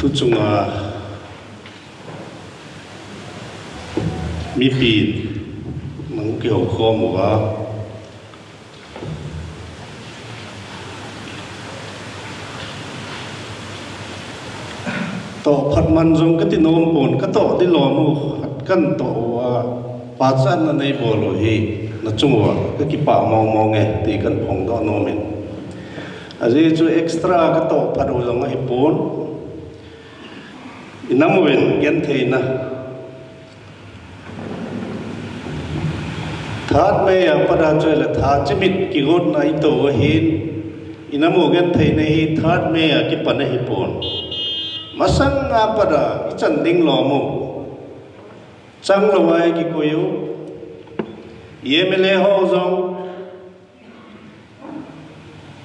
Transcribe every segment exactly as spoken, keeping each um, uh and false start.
Tuchunga mipin nang kihoukhom uva, toh phat man jong kati nom pon, katoh ding lom u khat kan toh uva, pachatna nei bol u hi nachung uva kakipah mong mong e ti kan phongdoh nom in. Ajeh chu extra katoh phat u jong ahipon. Inam uvin gentheina. Third May a pat a chu le tha chimit kigotna ito ahin. Inam u gentheina hi third May a kipan ahipon. Masanga pat a ichan ding lom u. Chang lou a ikikoi u. M L A ho jong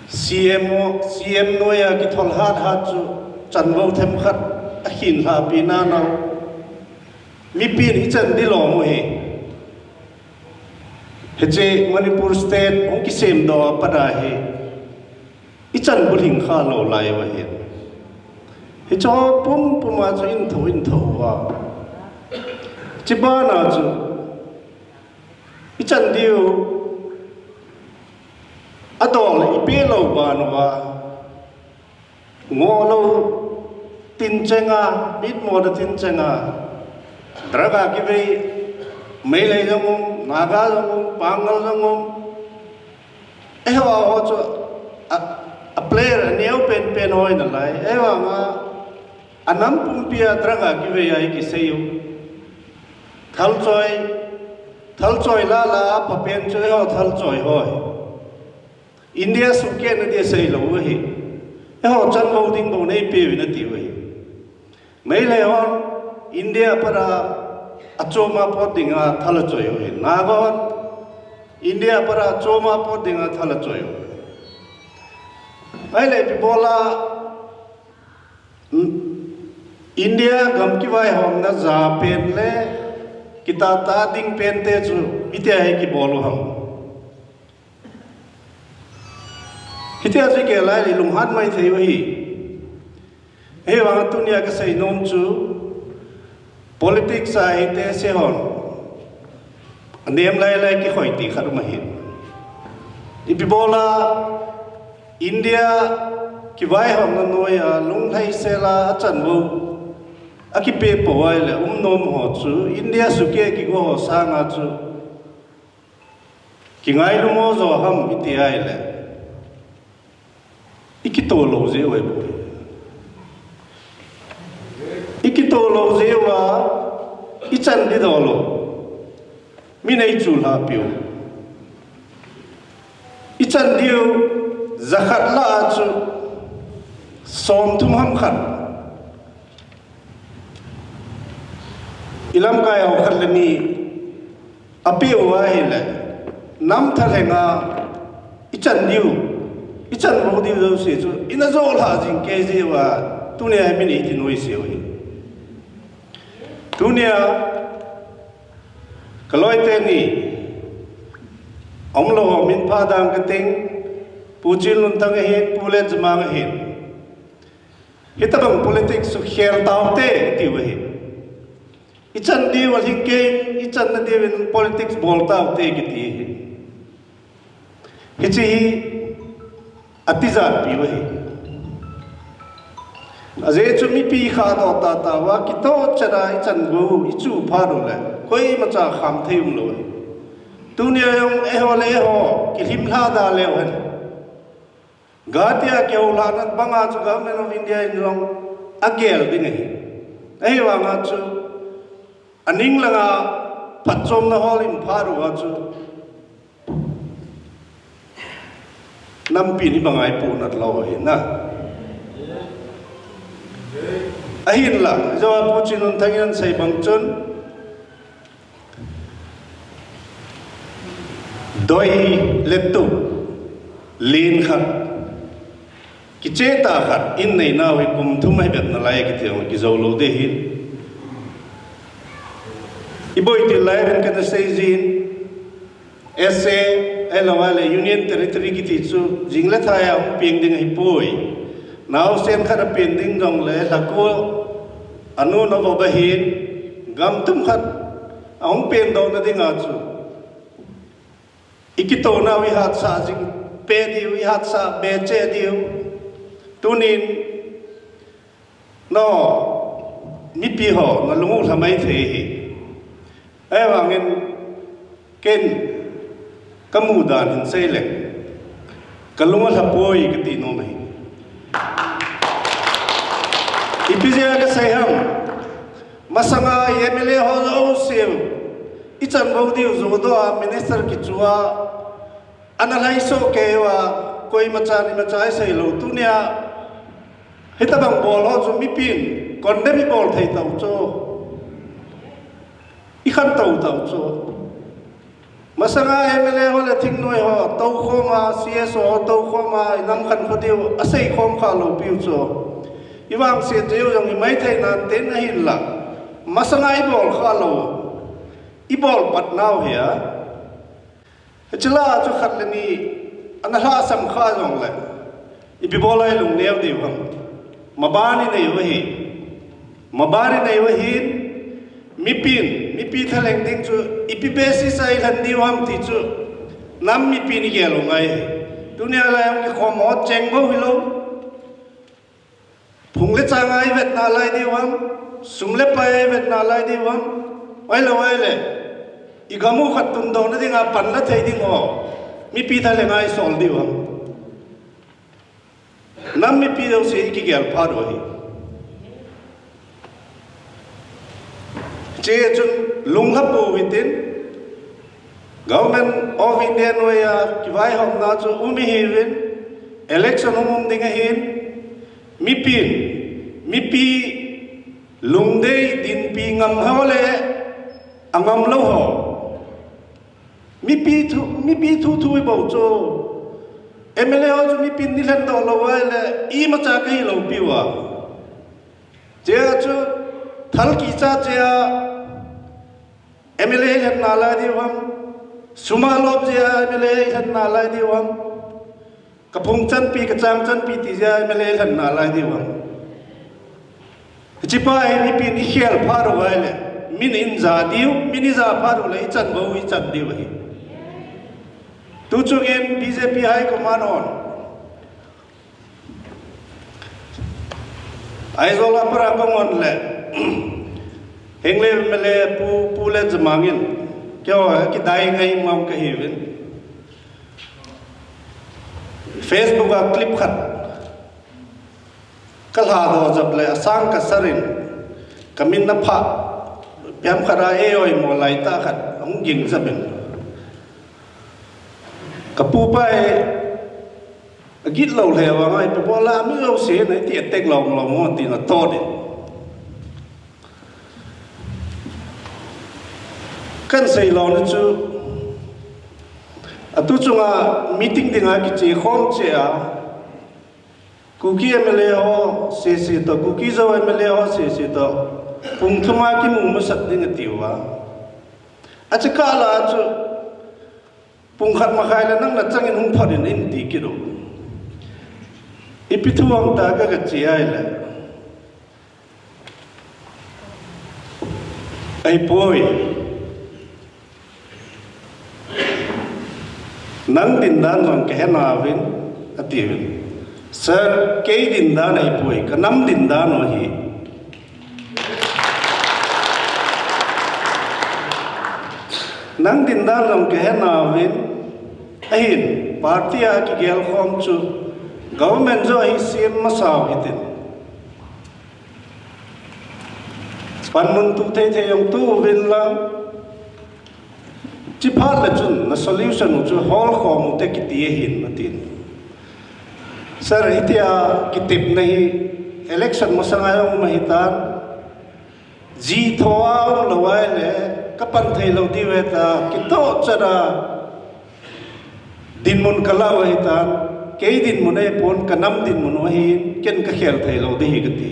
C M o, C M noiya kithol hat hat chu chanvo themkhat akhin lhahpi nanau. Mipin ichan ding lom u hi. Hiche Manipur State hung kisemdoh a pat a hi ichan bulhing kha lou lai u ahi. Hicho pumpum a chu intho intho uva. Chibana chu ichan diu adol ipeh lou ban uva. Ngoh lou tinchenga, mitmo da tinchenga. Drug a kivei, Meitei jong um, Naga jong um, Pangal jong um. Eiho ho chu a, a player aneo penpen ho ahi nalai. Eiho anga anam pumpi a drug a kivei a ikisei u. Thalchoi, thalchoi lala aphapen chu eiho thalchoi ho ahi. India sukehna dia seilou u ahi. Eiho chanvo ding bou neipeh uvin ati u ahi. Meitei hon India pat a achom a pot dinga thal achoi u ahi. Naga hon India pat a achom a pot dinga thal achoi u. Ahile ipi bola India gam kivaihomna ja pen le kitahta ding pente chu itia hi kibol u ham? Hitia chu ikei lai le ilunghan maithei u ahi. Ahivanga tunia kasei nom chu politics a hite se hon anem lai lai kikhoi ti khat um ahi. Ipi bola India kivaihomna noiya lunglhaisel a achanvo akipeh pou ahile umnom ho chu India sukeh kigo ho sanga chu kingailutmo jo ham iti ahile ikitoh lou jeh u ahi bou. Ikitoh lou jeh uva ichan ding doh lou. Min eichulhahpi u. Ichan diu jakhat lah a chu somthum ham khat ilamkai ho khat le ni apeh u ahile, nam thalhenga ichan diu, ichanvo diu jouse chu ina jolhah jing kei jeh uva tunia hi min iti noise u ahi. Tunia kaloite ni umlou ho min pha dang kating, Pu Chinlunthang ahin, Pu Letjamang ahin. Hitobang politics chu khel taute tiu ahi. Ichan diu alhing kei, ichanna diuvin politics bol taute kiti ahi. Hiche hi atijatpiu ahi. Ajeh chu mipi khadoh tahtah uva kitoh chet a ichan gou ichu phat uleh koimacha khamthei umlou ahi. Tunia jong eiho le eiho kilhimlha da leu hen. Guwahati a kihoulhahna banga chu Government of India in jong agel ding ahi. Ahivanga chu aning langa phatchomna hol in phat uva chu nampin hibanga ipohnat lou ahi na. Ahinla, ijoa Pu Chinlunthang in asei bang chun, doi le tup len khat, kiche tah khat in neinau hi kum thum ahi bep nalai kiti jong kijou lou ding ahi. Iboi til lai uvin kana seijin, S A, ahilou le Union Territory kiti chu jing le thai a hung peng ding ahipoi. Naosen khat apen ding jongle, lhako anu na vo ba hin, gam tum khat ahung pen doh na dinga chu. I kitouna u i hatsah jing pe diu, i hatsah be che diu. Tunin, no, mipi ho, na lungu lhamai thei hi. Ahivangin, ken, ka mu dan hin sei leng, ka lung alha poi ka ti nom ahi. Ipi jeh a ka sei ham, masanga i M L A ho jouse u, i chanvo diu jodoh a minister kichu a, ana lhaiso kei uva, koima chan imacha i sei lou tunia, hitabang bol ho chu mipin, condemn i bol thei tau chu. I khantou tau chu. Masanga M L A ho le thingnoi ho, tou khom a, C S O ho, tou khom a, i nam khankho diu, a sei khom kha lou piu chu. I vangse diu jong i mai thei nan ten ahin la. Masanga i bol kha lou. I bol pat nau hi a. Hiche la chu khat le ni, ana lhasam kha jongle. Ipi bol a i lung neo diu ham. Maban i nei u ahi. Maban i nei u ahin. Mipin, mipi thalheng ding chu, ipi basis a i lhen diu ham ti chu. Nam mipin i gel u ngai. Tunia lai hung kikhom ho cheng bou hilou. Phung le chang a i vet nalai diu ham. Sum le pai a i vet nalai diu ham. Oi lo oi le. I gam u khat tundoh na dinga pan la thei ding ho. Mipi thalheng a i sol diu ham. Nam mipi jouse i kigel phat u ahi. Hiche chun lunglha pou hitin, Government of India noiya kivaihomna chu um ihiuvin, election hung um ding ahin, mipin, mipi lungdei dinpi ngam ho le angam lou ho. Mipi thu, mipi thu thu i bol chu. M L A ho chu mipin ni lhen doh lou ahile, imacha kahi lou piu a. Chea chu, thal kicha chea, M L A lhen nalai diu ham. Sum a lop chea, M L A lhen nalai diu ham. Ka phung chanpi, ka chang chanpi ti jeh a M L A lhen nalai diu ham. Hiche pa hi mipin i khel phat u ahile, min in ja diu, min i ja phat u le i chanvo, i chan diu ahi. Tu chungin B J P High Command hon, Aizawl a para ka ngon le, Henglep M L A pu, Pu Letjamang in, keiho kidai ngai mong kahiuvin. Facebook a clip khat ka lhadoh jep le asang ka sar in, ka min na pha, piam khat a ei oimo lai tah khat, ahung ging jep in. Ka pu pa hi, agit lou le vang a, ipi bol a mi jouse na ti attack lom lom mo tin atot in. Kan sei lou na chu, atu chunga meeting dinga kiche khom chea, Kuki M L A ho sese toh, Kuki Zo M L A ho sese toh, pung thum a kimu masat ding atiuva. Ache kah la chu, pung khat makhai le nang nachang in hung phot in, in ti kit u. Ipi thu ham tia ka, ka che ahile. Ahipoi. Nang dindan jong kahe nauvin, atiuvin. Sir, kei dindan ahipoi, ka nam dindan u ahi. Nang dindan jong kahe nauvin, ahin, party a kigel khom chu, government joh hi sem masau hitin. Panmun tuh thei thei jong tuh uvin lang, chuphat le chun na solution u chu hol khom u te kiti ahin atin. Sir, hitia kitepna hi election masanga jong um ahitan. Ji tho a um lou ahile, ka pan thei lou diu ve ta, kitoh chat a, dinmun ka la u ahitan, kei dinmun ahipon, ka nam dinmun u ahin, ken ka khel thei lou ding ahi kati.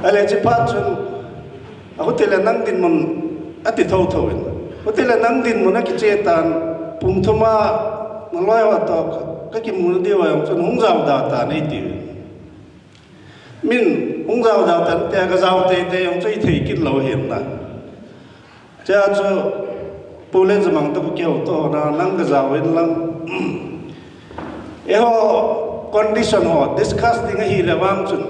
Ahile chuphat chun, a, hutile nang dinmun ati thotho in. Hutile nang dinmun akiche tan, pung thum a, Naloi ho toh kakimu diu a jong chun hung jao da tan eiti. Min hung jao da tan tia kajao teitei jong chu ithei kit lou ahin na. Chea chu Pu Lenjamang toh kakihoutoh na, nang kajao in lang. Eiho condition ho discuss ding ahile vang chun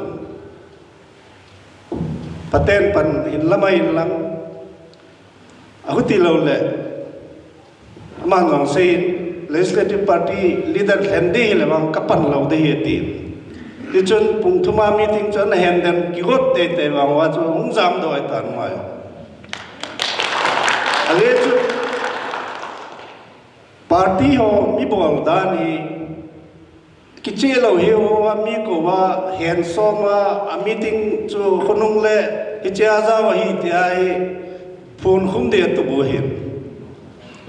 Pathen pan hin lamai in lang. Ahuti lou le, aman jong seiyin, Legislative Party leader lhen ding hile vang kapan lou ding ahi atin. Tichun pung thum a meeting chu ana hen den kigot teitei vang uva chu hung jamdoh ahitan mai. Ale chu party ho mi bol dan hi kicheh lou hiu a, mi kouva hensom a, a meeting chu khonung le hichea jao ahi tia hi phone khum ding atup u ahin.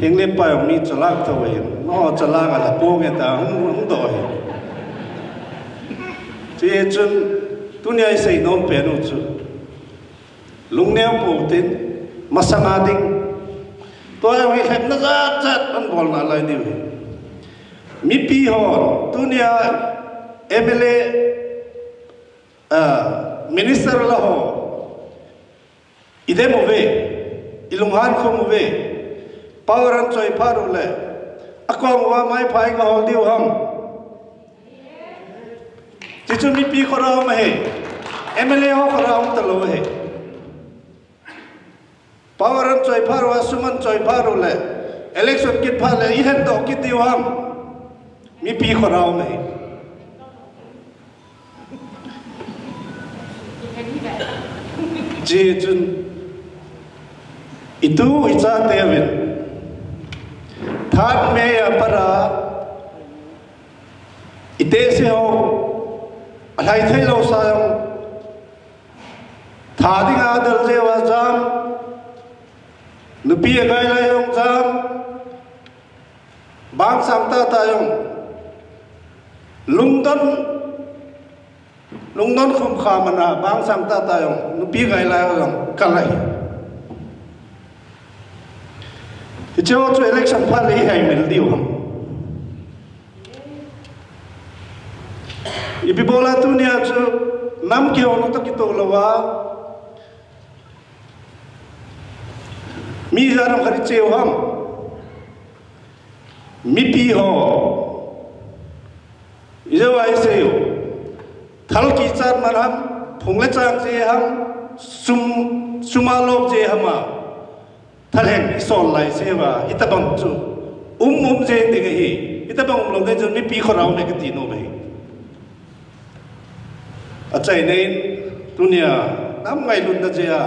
Henglep pa jong mi chalak thou ahin. No chalak a la pong e ta hung, hung doh ahin. Chuti chun tunia isei nom pen u chu lungneo pou tin, masanga ding. Tua jong hi lhepna jat jat ahin bol nalai diu ahi. Mipi ho, tunia M L A, ah, minister la ho, idem uve, ilunghan khum uve, power ahin choi phat u le, akom uva maipha igahol diu ham? Tichu mipi khut a um ahi, M L A ho khut a um talou ahi. Power ahin choi phat uva, sum ahin choi phat u le, election kit phat le, ilhen doh kit diu ham? Mipi khut a um ahi. Chuti chun, itu ichateuvin, third May a pat a, itehse ho, alhai thei lou sa jong, tha dinga adel jeh uva jam, nupi agai lai jong jam, bang sang tahtah jong, lungdon, lungdon khum kha mana, bang sang tahtah jong, nupi gai lai jong kal ahi. Hiche ho chu election phat le ihaimil diu ham? Ipi bola tunia chu nam kihouna toh kitoh louva, mi ijat ham khat iche u ham? Mipi ho, ijeh a isei u, thal kichat man ham, phung le chang che ham, sum, sum a lop che ham a, thalheng isol lai seuva, hitobang chu um um jeng ding ahi. Hitobang umlou ding chun mipi khut a um e kati nom ahi. Achaina in, tunia nam ngailutna jeh a,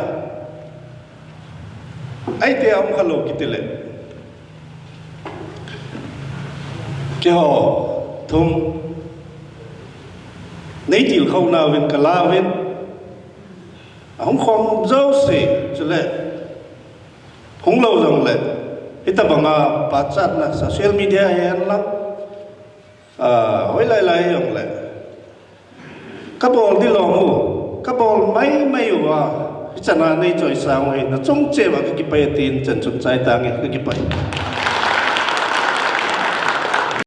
aite a um khalou kiti le, keiho thum, nei tilkhou nauvin kalauvin, ahung khom jouse chule, hung lou jongle, hitobanga pachatna social media hihen lang, ah, hoilai lai hijongle, kabol dilong u, kabol maimai uva, hichana nei choisang u hi nachung cheh uva kakipah e tin chan chun chai tange, kakipah e.